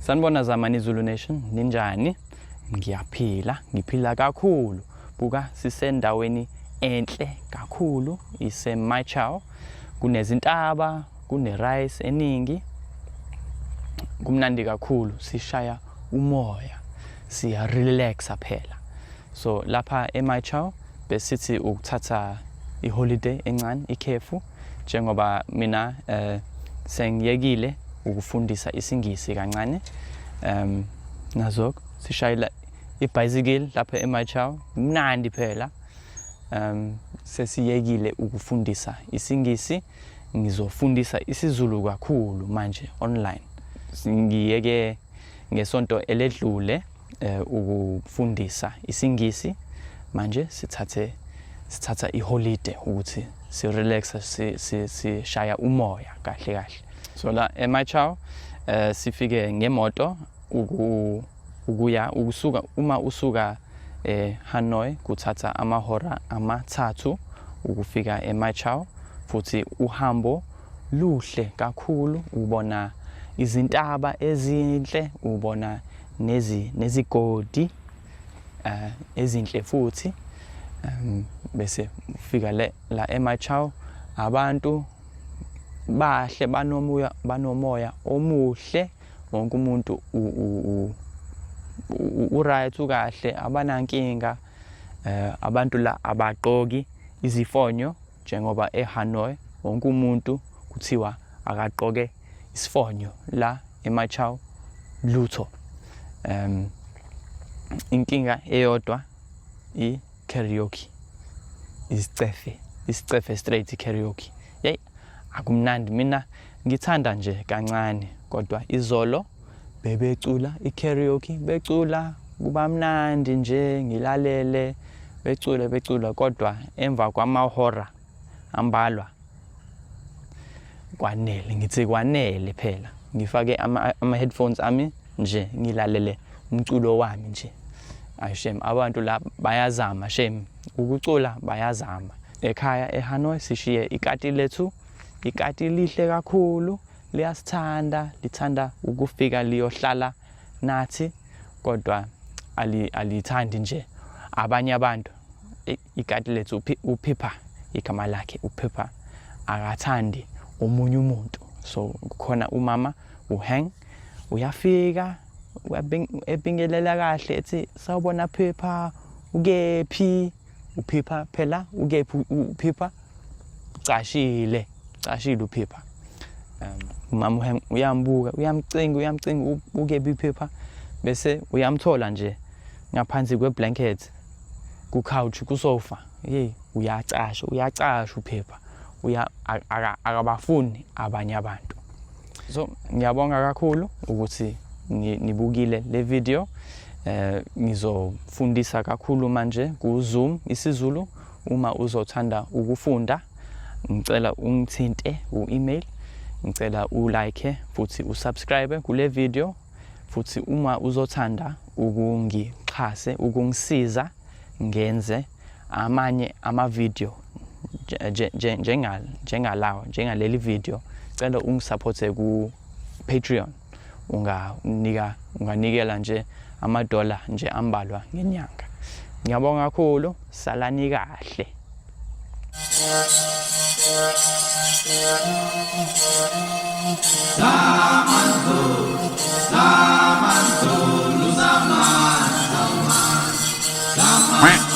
Sanibona Zamani Zulu Nation, ninjani? Ngiyaphila, ngiphila kakhulu. Buka sisendaweni enhle kakhulu ise Machao. Kunezintaba, kune rice eningi. Kumnandi kakhulu, sishaya umoya. Siya relaxa phela. So lapha eMachao besithi ukuthatha iholiday encane, ikhefu njengoba mina sengiyekile ukufundisa isiNgisi kancane. Nazo sishayela ibhayisikili lapha eMachao, mnandi phela. Sesiyekile ukufundisa isiNgisi, ngizofundisa isiZulu kakhulu manje online. Ngiyeke ngesonto eledlule ukufundisa isiNgisi, manje sithatha iholide ukuthi si-relaxa, sishaya umoya kahle kahle. So la eMachao sifike ngemoto ukuya ukusuka, uma usuka eHanoi kuthatha amahora 3 ukufika eMachao, futhi uhambo luhle kakhulu, ubona izintaba ezinhle, ubona nezigodi ezinhle futhi. Bese ufika la eMachao, abantu bahle, banomoya omuhle, wonke umuntu u-right, ukahle, abanankinga. Abantu la abagqoki izifonyo njengoba eHanoi wonke umuntu kuthiwa akagqoke isifonyo, la eMachao lutho. Inkinga eyodwa i-karaoke, isicefe straight i-karaoke. Yey, akumnandi, mina ngithanda nje kancane, kodwa izolo bebecula i-karaoke, becula kuba mnandi nje, ngilalele becula becula, kodwa emva kwamahora ambalwa kwanele, ngithi kwanele phela, ngifake ama-headphones ami nje ngilalele umculo wami nje. Ayi shame, abantu la bayazama shame, ukucula bayazama. Ekhaya eHanoi sishiye ikati lethu, ikati lihle kakhulu, liyasithanda, lithanda ukufika liyohlala nathi, kodwa alithandi nje abanye abantu. Ikati lethu uPhipha, igama lakhe uPhipha, akathandi omunye umuntu. So kukhona umama uHeng, uyafika ebingelela kahle ethi sawubona Phipha, ukephi? uPhipha phela ukephi? uPhipha ucashile, ucashile uPhipha. Umama uHeng uyambuka, uyamcinga, uyamcinga, ukephi uPhipha, bese uyamthola nje ngaphansi kweblanket, ku-couch, kusofa. Hey, uyacasha, uyacasha uPhipha, akabafuni abanye abantu. So ngiyabonga kakhulu ukuthi nibukile le video. Ngizofundisa kakhulu manje ku Zoom isiZulu. Uma uzothanda ukufunda, ngicela ungithinte ku-email, ngicela u-like futhi usubscribe kule video, futhi uma uzothanda ukungixhase, ukungisiza ngenze amanye ama-video njengalawa, njengaleli video, cela ungisupporte ku-Patreon. Unganikela nje amadola nje ambalwa ngenyanga. Ngiyabonga kakhulu, salani kahle. Zaman, Zaman, Zaman, Zaman.